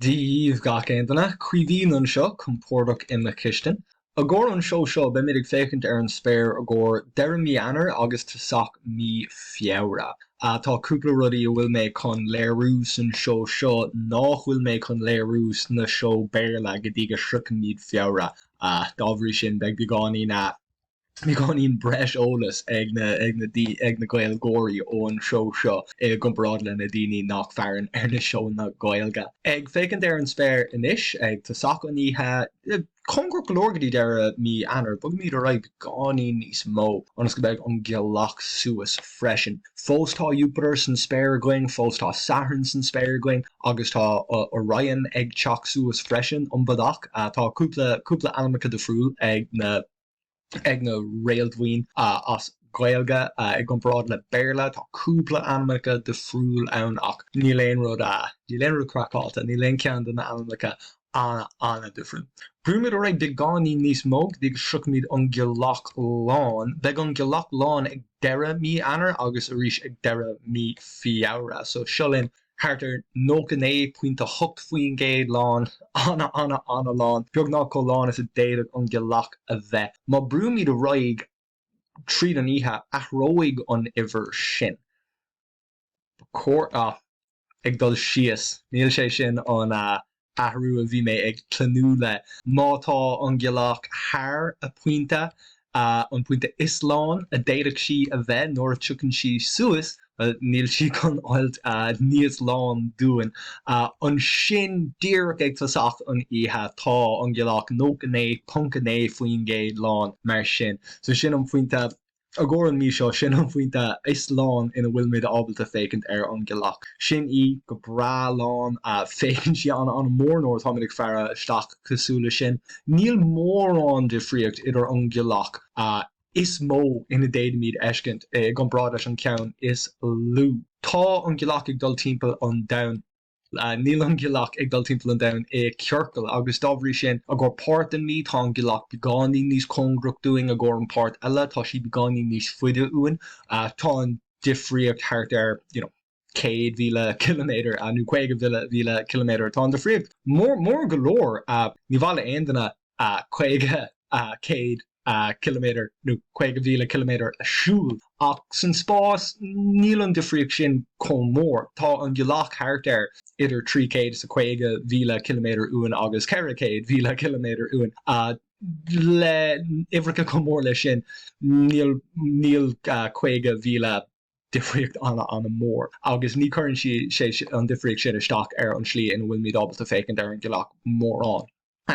Dia dhaoibh gach aon duine, Caoimhín anseo, compordach i mo chistin. I gcomhair an seó seo beimid ag féachaint ar an spéir i gcomhair deireadh mí Eanáir agus tosach mí Feabhra. Tá cúpla rudaí a bhfuil mé chun léiriú san seó seo nách bhfuil mé chun léiriú sna seó Béarla go dtí go sroichimid Feabhra. Dá bhrí sin beidh beagáinín beagáinín breis eolais ag na ag na ag na Gaeilgeoirí ón seó seo i gcomparáid le na daoine nach bhfaireann ar na seónna Gaeilge. Ag féachaint ar an spéir anois ag tosach an oíche, cóngarach go leor go dtí deireadh mí Eanáir, bogfaimid ar aghaidh beagáinín níos mó ionas go mbeidh an ghealach suas freisin. Fós tá Jupiter san spéir againn, fós tá Saturn san spéir againn agus tá Orion ag teacht suas freisin, an Bodach. Tá cúpla cúpla ainmneacha difriúil ag na ag na réaltbhuíon as Gaeilge i gcomparáid le Béarla. Tá cúpla ainmneacha difriúil ann ach níl aon rud, níl aon rud craiceáilte, níl aon cheann de na ainmneacha an-an-difriúil. Brúimid ar aghaidh beagáinín níos mó go dtí go sroichimid an ghealach lán. Beidh an ghealach lán ag deireadh mí Eanáir agus arís ag deireadh mí Feabhra. So seo linn. thart ar 99.8% lán, ana-ana-ana-lán, beagnach chomh lán is a d'fhéadfadh an ghealach a bheith. Má brúimid ar aghaidh tríd an oíche, athróidh an uimhir sin. Ba chóir, ah, ag dul síos, níl sé sin an athrú a bhí mé ag tnúth le. Má tá an ghealach thar a pointe, an pointe is lán a d'fhéadfadh sí a bheith nuair a tiocfaidh sí suas, bhuel, níl sí chun fháilt níos lán dúinn. Ansin, díreach ag tosach an oíche, tá an ghealach 99.9% lán mar sin. So sin an pointe. I gcomhair an mí seo, sin an phointe is lán ina bhfuilimid ábalta féachaint ar an ghealach. Sin í, go breá lán. Féachann sí an-an-mhór nuair atáimid ag faire isteach cosúil le sin. Níl mórán difríocht idir an ghealach is mó ina d'fhéadfaimid fheiscint i gcomparáid leis an ceann is lú. Tá an ghealach ag dul timpeall an domhain. Níl an ghealach ag dul timpeall an domhain i ciorcal agus dá bhrí sin, i gcomhair páirt den mhí tá an ghealach beagáinín níos cóngarach dúinn, i gcomhair an páirt eile tá sí beagáinín níos faide uainn. Tá an difríocht thart ar you know 100,000 ciliméadar nó 50,000 ciliméadar. Tá an difríocht mór mór go leor. Ní mhaith le aon duine 50 100 ciliméadar nó 50,000 ciliméadar a siúl, ach san spás níl an difríocht sin chomh mór. Tá an ghealach thart ar idir 350,000 ciliméadar uainn agus 400,000 ciliméadar uainn. Le uimhreacha chomh mór leis sin, níl níl 50,000 difríocht ana-ana-mhór agus ní chuireann sé an difríocht sin isteach ar an slí ina bhfuilimid ábalta féachaint ar an ghealach mórán.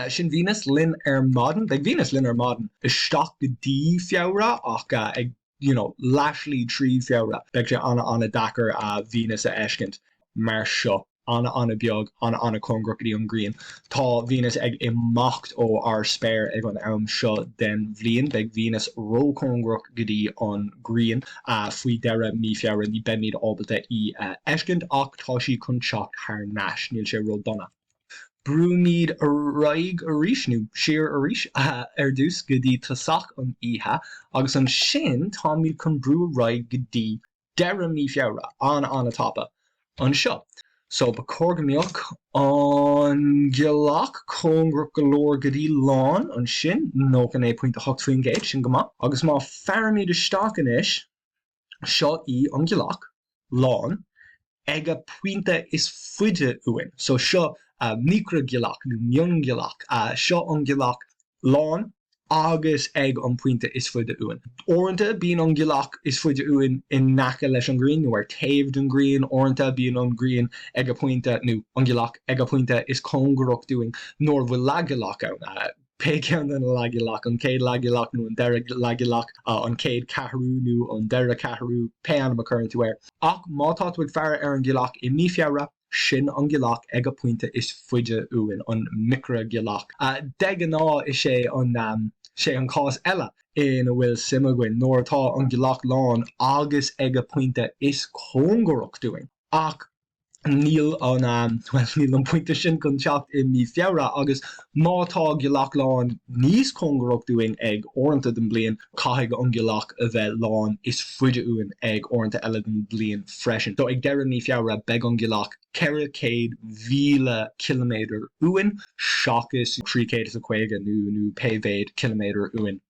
Sin Venus linn ar maidin. Beidh Venus linn ar maidin isteach go dtí Feabhra ach ag you know leathshlí tríd Feabhra beidh sé ana-ana-deacair Venus a fheiscint mar seo. Ana-ana-beag, ana-ana-cóngarach go dtí an ghrian. Tá Venus ag imeacht ó ár spéir ag an am seo den bhliain. Beidh Venus ró-chóngarach go dtí an ghrian faoi dheireadh mí Feabhra. Ní beimid ábalta í a fheiscint ach tá sí chun teacht thar n-ais. Níl sé ró-dona. Brúimid ar aghaidh arís, nó siar arís, ar dtús go dtí tosach an oíche, agus ansin táimid chun brú ar aghaidh go dtí deireadh mí Feabhra, an-an-tapa anseo. So, ba chóir go mbeadh an ghealach cóngarach go leor go dtí lán ansin, 99.8%, sin go maith. Agus má fairimid isteach anois, Seo í an ghealach, lán, ag a pointe is faide uainn. So seo micreaghealach nó mionghealach. Seo an ghealach lán agus ag an pointe is faide uainn. Uaireanta bíonn an ghealach is faide uainn in aice leis an ghrian nó ar taobh den ghrian. Uaireanta bíonn an ghrian ag a pointe nó an ghealach ag a pointe is cóngarach dúinn nuair a bhfuil leathghealach ann. pé ceann de na leathghealach, an chéad leathghealach nó an deireadh leathghealach, an chéad ceathrú nó an deireadh ceathrú, pé ainm a chuireann tú air. Ach má tá tú ag faire ar an ghealach i mí Feabhra, sin an ghealach ag a pointe is faide uainn, an micreaghealach. De ghnáth is é an sé an cás eile ina bhfuil suim againn, nuair atá an ghealach lán agus ag a pointe is cóngarach dúinn. Ach. Níl an, bhuel, níl an pointe sin chun teacht i mí Feabhra agus má tá gealach lán níos cóngarach dúinn ag uaireanta den bliain, caithfidh an ghealach a bheith lán is faide uainn ag uaireanta eile den bhliain freisin. So ag deireadh mí Feabhra beidh an ghealach 400,000 ciliméadar uainn seachas 350 nó nó pé mhéad ciliméadar uainn.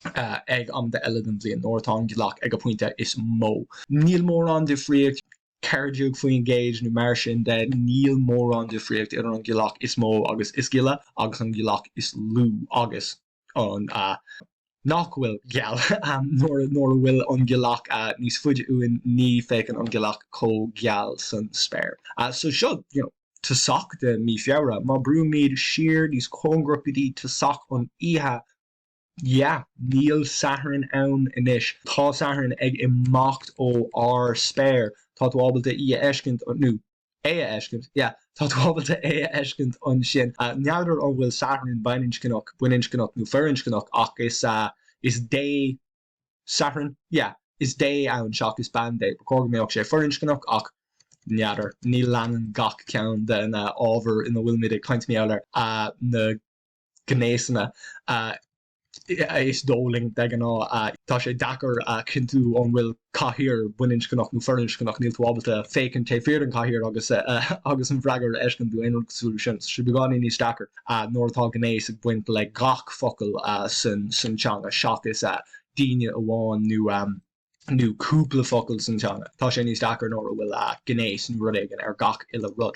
ag amanta eile den bhliain nuair atá an ghealach ag a pointe is mó. Níl mórán difríocht, 14% nó mar sin de, níl mórán difríocht idir an ghealach is mó agus is gile agus an ghealach is lú agus an nach bhfuil geal. Nuair a bhfuil an ghealach níos faide uainn ní féachann an ghealach chomh geal san spéir. So seo, you know, tosach de mí Feabhra. Má brúimid siar níos cóngarach go dtí tosach an oíche, Yeah, níl Satharn ann anois. Tá Satharn ag imeacht ó ár spéir. Tá tú ábalta í a fheiscint, nó é a fheiscint, yeah, tá tú ábalta é a fheiscint ansin. N'fheadar an bhfuil Satharn baininscneach, baininscneach nó firinscneach ach is, is dé Satharn, yeah, is dé ann seachas bean Dé. Ba chóir go mbeadh sé firinscneach ach n'fheadar. Ní leanann gach ceann de na ábhair ina bhfuilimid ag caint mar gheall air na gnéasanna is dóigh linn de ghnáth. Tá sé deacair a chinntiú an bhfuil cathaoir baininscneach nó firinscneach, níl tú ábalta féachaint taobh thiar den chathaoir agus agus an freagra a fheiscint nó aon rud cosúil leis sin. Tá sé beagáinín níos deacair nuair atá gnéas ag baint le gach focal san teanga seachas daoine amháin nó nó cúpla focal san teanga. Tá sé níos deacair nuair a bhfuil gnéas nó rud éigin ar gach uile rud.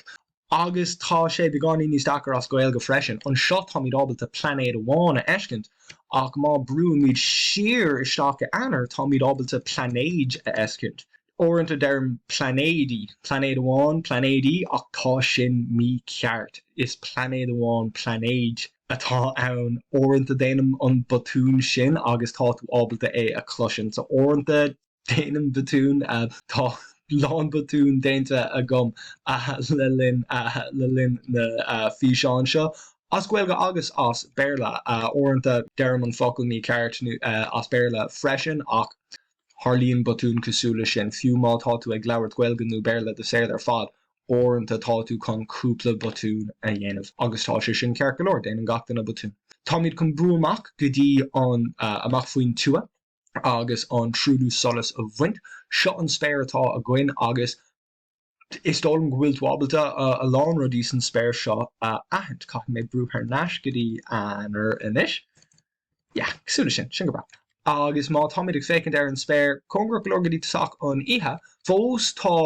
Agus tá sé beagáinín níos deacair as Gaeilge freisin. Anseo táimid ábalta plainéad amháin a fheiscint, ach má brúimid siar isteach i Eanáir táimid ábalta plainéid a fheiscint. Uaireanta deirim plainéidí, plainéad amháin, plainéidí, ach tá sin mícheart. Is plainéad amháin plainéid. atá ann. Uaireanta déanaim an botún sin agus tá tú ábalta é a chloisint. So uaireanta déanaim botún, tá lán botún déanta agam le linn le linn na físeáin seo, as Gaeilge agus as Béarla. Uaireanta deirim an focal mícheart as Béarla freisin ach tharlaíonn botún cosúil leis sin fiú má tá tú ag labhairt Gaeilge nó Béarla do saol ar fad. Uaireanta tá tú chun cúpla botún a dhéanamh agus tá sé sin ceart go leor, déanann gach duine botún. Táimid chun brú amach go dtí an, amach faoin tuath agus an truailliú solais a bhaint. Seo an spéir atá againn agus is dóigh liom go bhfuil tú ábalta a lán rudaí san spéir seo a aithint. Caithfidh mé brú thar n-ais go dtí Eanáir anois. Yeah, cosúil leis sin, sin go breá. Agus má táimid ag féachaint ar an spéir cóngarach go leor go dtí tosach an oíche, fós tá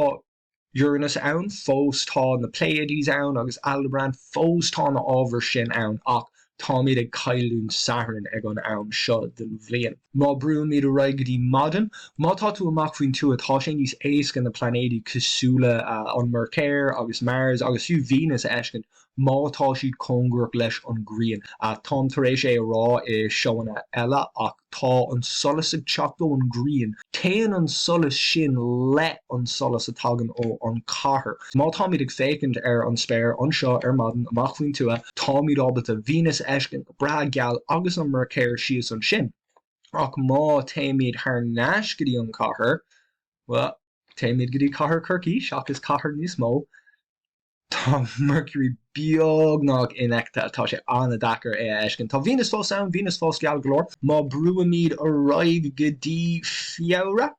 Uranus ann, fós tá na Pleiades ann agus Aldebaran, fós tá na ábhair sin ann ach táimid ag cailliúint Satharn ag an am seo den bhliain. Má brúimid ar aghaidh go dtí maidin, má tá tú amach faoin tuath tá sé níos éasca na plainéidí cosúil le an Meircéir agus Mars agus fiú Venus a fheiscint má tá siad cóngarach leis an ghrian. Táim tar éis é a rá i seóanna eile ach tá an solas ag teacht ón ghrian, téann an solas sin le an solas a tagann ó an cathair. Má táimid ag féachaint ar an spéir anseo ar maidin amach faoin tuath, táimid ábalta Venus a fheiscint go breá geal agus an Meircéir síos ansin. Ach má téimid thar n-ais go dtí an cathair, bhuel, téimid go dtí cathair Chorcaí seachas cathair níos mó, Tá Mercury beagnach infheicthe, tá sé an-deacair é a fheiscint. Tá Venus fós ann, Venus fós geal go leor. Má brúimid ar aghaidh go dtí Feabhra,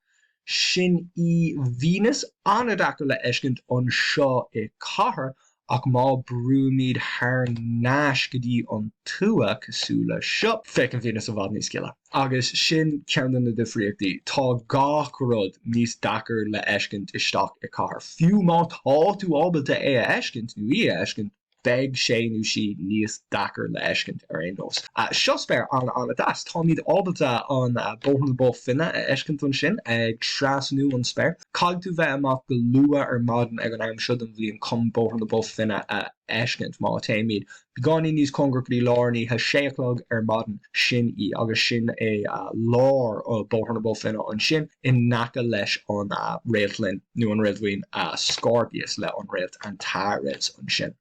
sin í Venus, an-deacair le fheiscint anseo i cathair, ach má brúimid thar n-ais go dtí an tuath, cosúil le seo, féachann Venus i bhfad níos gile. Agus sin ceann de na difríochtaí. Tá gach rud níos deacair le fheiscint isteach i cathair. Fiú má tá tú ábalta é a fheiscint, nó í a fheiscint, beidh sé nó sí níos deacair le fheiscint ar aon nós. Seo spéir an-an-deas. Táimid ábalta an Bóthar na Bó Finne a fheiscint ansin ag trasnú an spéir. Caithfidh tú bheith amach go luath ar maidin ag an am seo den bhliain chun Bóthar na Bó Finne a fheiscint. Má téimid Beagáinín níos cóngarach go dtí lár an oíche, sé a chlog ar maidin, sin í agus sin é lár Bóthar na Bó Finne ansin in aice leis an réaltlinn nó an réaltbhuíon Scorpius le an réalt Antares ansin.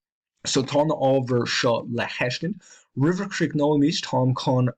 So tá na ábhair seo le feiscint. Roimh a chríochnóimid táim chun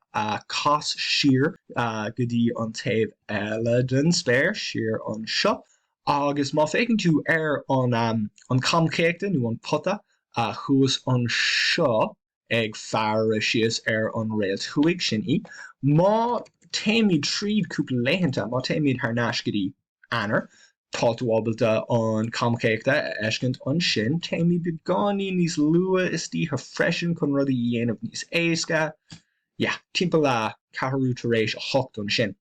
cas siar go dtí an taobh eile den spéir, siar anseo. Agus má féachann tú ar an an camchéachta nó an pota thuas anseo ag faire síos ar an réalt thuaidh, sin í. Má téimid tríd cúpla laethanta, má téimid thar n-ais go dtí Eanáir, tá tú ábalta an camchéachta a fheiscint ansin. Téimid beagáinín níos luath istoíche freisin chun rudaí a dhéanamh níos éasca. Yeah, timpeall a ceathrú tar éis a hocht ansin.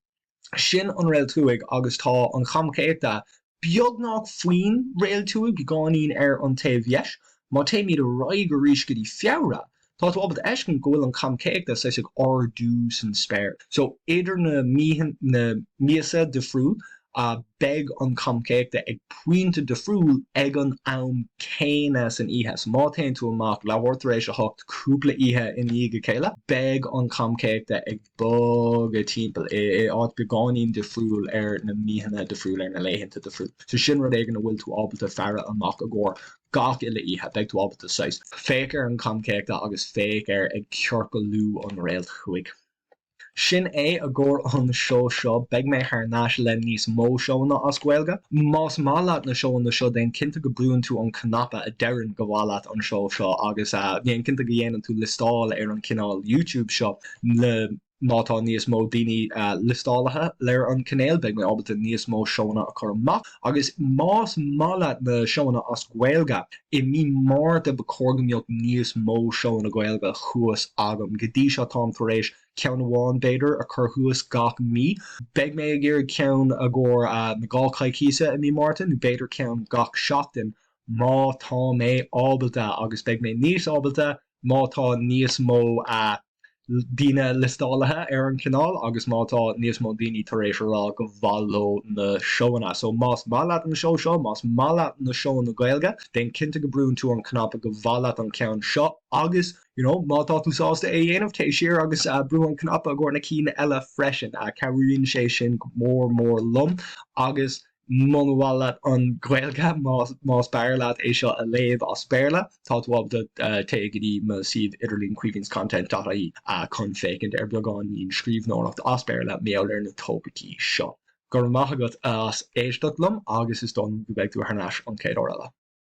Sin an réalt thuaidh agus tá an chamchéachta beagnach faoin réalt thuaidh, beagáinín ar an taobh dheis. Má téimid ar aghaidh arís go dtí Feabhra, tá tú ábalta fheiscint go bhfuil an camchéachta saghas ag ardú san spéir. So idir na na míosa difriúil, beidh an camchéachta ag pointe difriúil ag an am céanna san oíche. So má téann tú amach leathuair tar éis a hocht cúpla oíche i ndiaidh a chéile, beidh an camchéachta ag bogadh timpeall i áit beagáinín difriúil ar na míonna difriúil, ar na laethanta difriúil. So sin rud éigin a bhfuil tú ábalta faire amach i gcomhair gach uile oíche. Beidh tú ábalta saghas féach ar an chamchéachta agus féach air ag ciorcalú an réalt thuaidh. Sin é i gcomhair an seó seo. Beidh mé thar n-ais le níos mó seóanna as Gaeilge. Más maith leat na seóanna seo, déan cinnte go brúann tú an cnaipe a deireann go mhaith leat an seó seo agus déan cinnte go dhéanann tú liostáil ar an cineál YouTube seo. le má tá níos mó daoine liostálaithe ar an cainéal beidh mé ábalta níos mó seóanna a chur amach agus más maith leat na seóanna as Gaeilge i mí Márta ba chóir go mbeadh níos mó seóanna Gaeilge thuas agam. Go dtí seo táim tar éis ceann amháin b'fhéidir a chur thuas gach mí. Beidh mé ag iarraidh ceann i gcomhair na dhá coicíosa i mí Márta nó b'fhéidir ceann gach seachtain má tá mé ábalta agus beidh mé níos ábalta má tá níos mó daoine liostálaithe ar an chineál agus má tá níos mó daoine tar éis a rá go mhaith leo na seóanna. So más maith leat an seó seo, más maith leat na seóanna Gaeilge, déan cinnte go brúnn tú an cnaipe go mhaith leat an ceann seo agus you know má tá tú sásta é a dhéanamh, téigh siar agus brú an cnaipe i gcomhair na cinn eile freisin. Cabhraíonn sé sin go mór mór liom agus Muna mhaith leat an Ghaeilge, más fearr leat é seo a léamh as Béarla, tá tú ábalta téigh go dtí mo suíomh idirlín caoimhinscontent.ie chun féachaint ar beagáinín scríbhneoireacht as Béarla mar gheall ar na topaicí seo. Go raibh maith agat as éisteacht liom agus is dóigh liom go mbeidh tú thar n-ais an chéad uair eile.